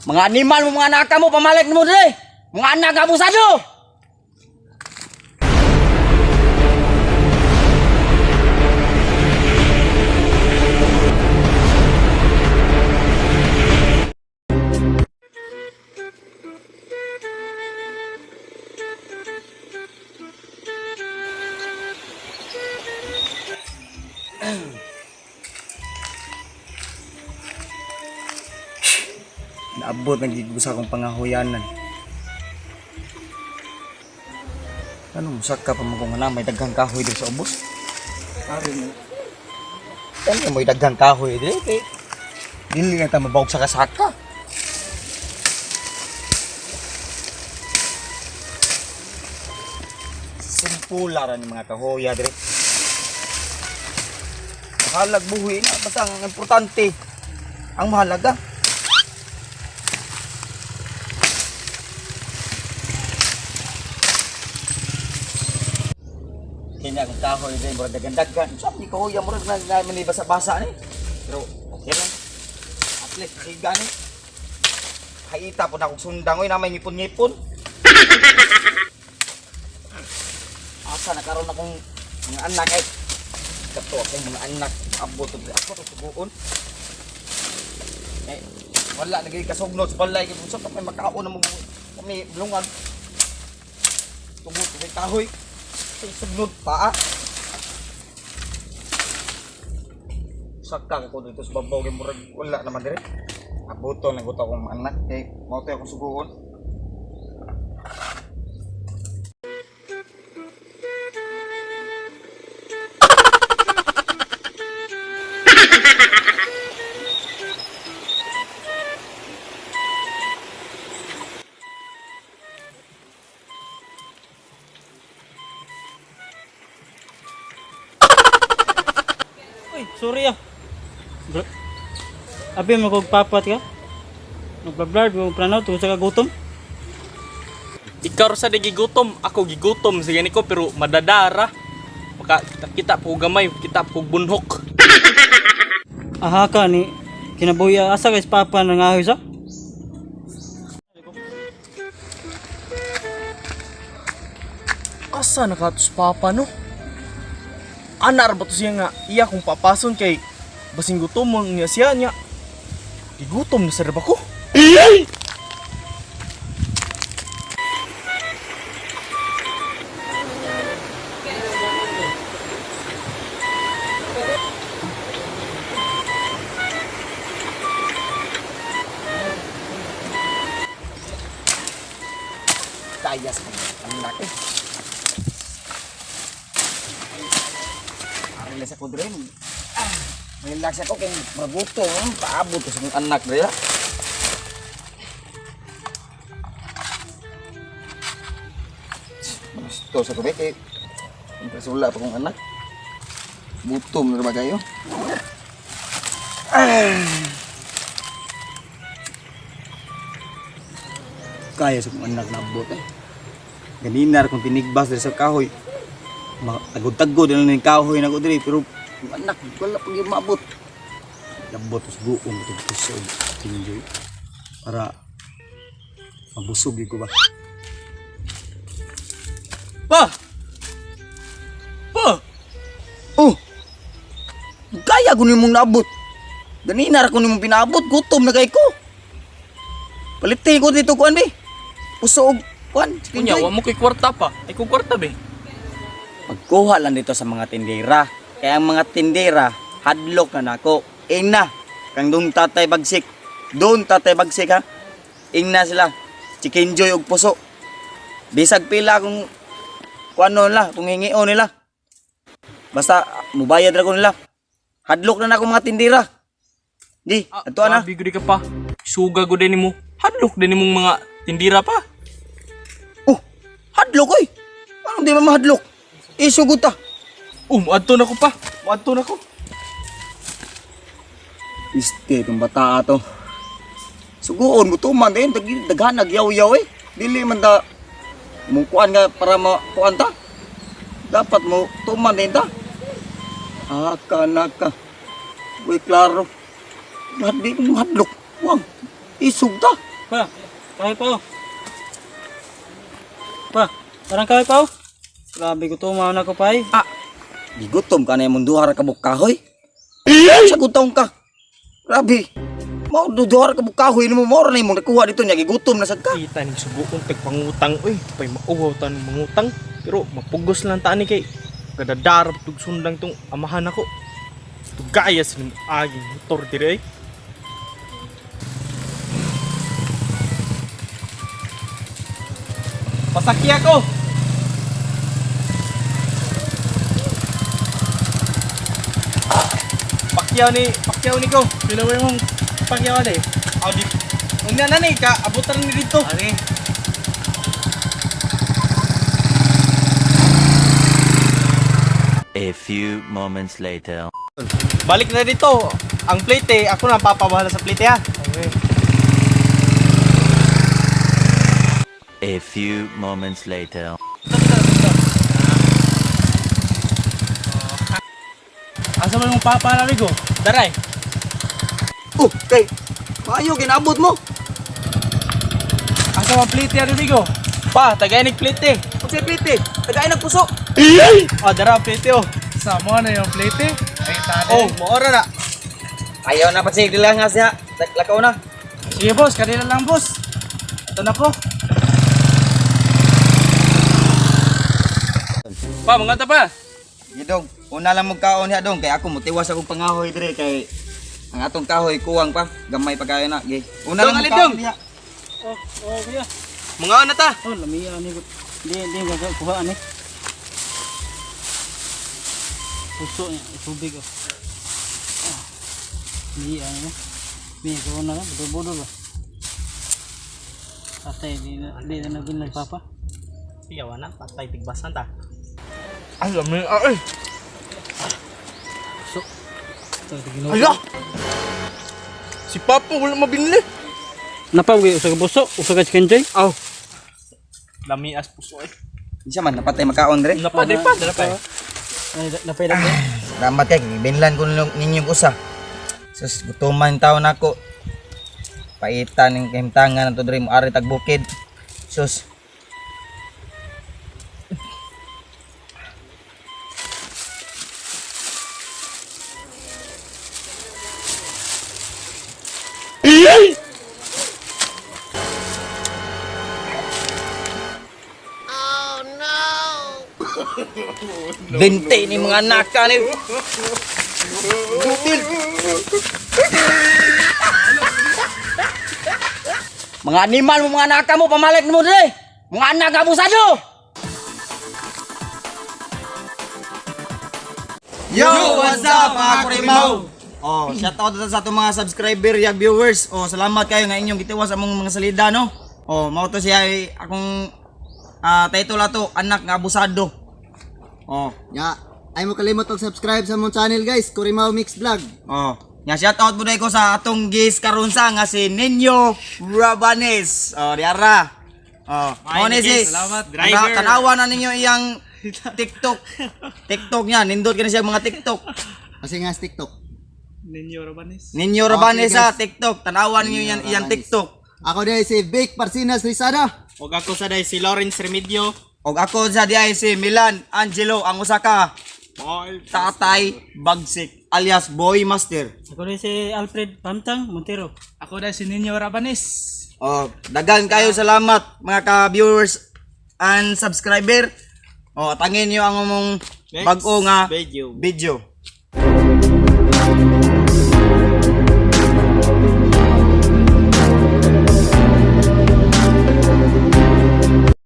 Mga animal mo, mga anak mo, pamalik mo dre. Mga anak abusado. Naabot ng gigug sa akong pangahuyanan. Ano, musaka pa mo kung nga na, may daghang kahoy diri sa ubos. Ari mo. Ano may daghang kahoy diri kay dili na ta mabawog sa kasaka. Simpula ra ni mga kahoya diri. Mahalag buhi na basta ang importante ang mahalaga. Kini akong kahoy diri murag daghan-daghan. Sa ni kahoy murag na na man basa-basa ni. Pero okay lang. At least siga ni. Haita po na akong sundang oy na may ngipon-ngipon. Asa na karon akong mga anak ay kato akong mga anak abot og ako to suguon. Eh wala na gyud kasugnod sa balay kay unsa pa may makaon na mo kami bulungan. Tugod kay kahoy. Sa sugnod paa. Saka ko dito sa babaw kay murag wala naman dire. Abuton lang ko akong anak kay mao to akong suguon. Uy, sorry ah. Bro. Abi mo kog papat ka? Nagbablard mo plano tungod sa kagutom. Ikaw ra sa di gigutom, ako gigutom sige niko pero madadara. Maka kita, kita po gamay, kita po bunhok. Aha ka ni kinabuhi asa kay papa nangahoy sa? Asa nakatos papa no? Anar ba to siya nga iya kong papason kay basing gutom mo niya siya niya. Gigutom na sa ba ko? Kaya sa anak eh. Relax ako dire. Ah, relax ako kay mabuto, paabot ko sa akong anak dire. Gusto sa kubik kay wala pa kong anak. Butom na ba kayo? Ah. Kaya sa akong anak na abot eh. Ganinar kung tinigbas diri sa kahoy. Tagod-tagod na lang yung kahoy na ko diri pero yung anak wala pag yung maabot. Labot sa buong ito puso tinjoy para mabusog yun ko ba. Pa! Pa! Oh! Kaya ko nimong naabot. Ganinar ko nimong pinaabot, gutom na kay ko. Palitin ko dito kuan be. Puso og kuan, chicken Kunya, joy. wa mo kay kwarta pa. Ay kung kwarta be. Pagkuha lang dito sa mga tindera. Kaya ang mga tindera, hadlok na nako. Ing na, kang dong tatay bagsik. Doon tatay bagsik ha. Ing na sila. Chicken joy og puso. Bisag pila kung ano nila, kung hingion nila. Basta mubayad ra ko nila. Hadlok na nako mga tindera. Di, ato na. Grabe gud ka pa. Suga gud nimo. Hadlok din nimong mga tindira pa. Oh, hadlok oy. Anong di man mahadlok? Isugod ta. Oh, muadto na ko pa. Muadto na ko. Iste, itong bata to. Suguon mo tuman din, daghan nagyaw-yaw eh. Dili man ta mungkuan nga para makuan ta. Dapat mo tuman din ta. Aka naka. Uy, klaro. Mahadli, mahadlok. Wang, isug ta. Pa, kahoy pa oh. Pa, parang kahoy pa oh. Grabe gutom na ko pa eh. Ah, gigutom ka na yung duha ra ka buok kahoy. Sa gutom ka. Grabe. Mao duha ra ka buok kahoy nimo, mao ra na imong nakuha dito nya, gigutom na sad ka. Kita ni subuon tag pangutang oy, pay mauhaw ta ning mangutang. Pero mapugos lang ta ani kay gadadarab tug sundang tong amahan ako. Tugaya sa ning aging motor dire ay. Pasakya ko. Pakyaw ni ko. Pila ba yung pangyaw eh? Aw di. Unya na ni ka abutan ni dito. Ari. A few moments later. Balik na dito. Ang plate eh, ako na ang papabahala sa plate ha. Okay. A few moments later. Asa ba yung papa na ko? Daray. Oh, kay maayo ginabot mo. Asa ba plate ya amigo? Pa, tagay ni plate eh. Unsay plate? Tagay nagpuso. Oh, dara ang plate oh. Sama na yung plate eh. Ay, tali. Oh, maora na. Ayaw na pasig dila nga siya. Lakaw na. Sige boss, kanila lang boss. Ito na ko. Pa, mga ta pa. Gidong, una lang mo kaon niya dong kay ako motiwas akong pangahoy dire kay ang atong kahoy kuwang pa, gamay pa kayo na. Gi. Una Dong, lang mo alin, kaon dong? diha. Oh, oh, kuya. Mga na ta. Oh, lamiya ani ko. Di di ko kuha ani. Puso niya, tubig oh. Ah. Miya ani. Miya ko na, budol-budol ba. Atay, di na nagbilang papa. Iyaw na, patay tigbasan ta. Ay, lami ay. Puso. Ito, tigino. Ala. Si Papa wala mabinli. Napam kayo, usa ka puso, usa ka chicken joy. Aw. Lami as puso eh. Di siya man napatay makaon dire. Napa di pa, dara pa. eh. Ay, napay lang. Salamat kay gibinlan ko ninyong usa. Sus, gutuman taon nako. Paitan ning kahimtangan nato diri mo ari tag bukid. Sus. Bente ni mga naka ni. Butil. Mga animal mo, mga naka mo, pamalik mo dre. Mga anak abusado. Yo, what's up mga kurimaw? Oh, shout out sa atong mga subscriber ya viewers. Oh, salamat kayo nga inyong gitiwas among mga salida no. Oh, mao to siya ay akong title ato, anak nga abusado. Oh, Ya, ay mo kalimot og subscribe sa mong channel guys, Kurimao Mix Vlog. Oh, nya shout out mo ko sa atong guest karon sa nga si Ninyo Rabanes. Oh, diara. Oh, mo ni si. Salamat, driver. Tanawa na ninyo iyang TikTok. TikTok niya, nindot kini siya mga TikTok. Kasi nga sa TikTok. Ninyo Okay, Rabanes sa guys. TikTok. Tanawa ninyo yan iyang Rabanes. TikTok. Ako dahil si Vic Parsinas Rizada. Og ako sa day si Lawrence Remedio. Og ako sa diay si Milan Angelo ang usa ka Boy. tatay bagsik alias Boy Master. Ako rin si Alfred Pamtang Montero. Ako na si Ninyo Rabanes. Oh, dagan kayo salamat mga ka-viewers and subscriber. Oh, tangin niyo ang among Next bag-o nga video. video.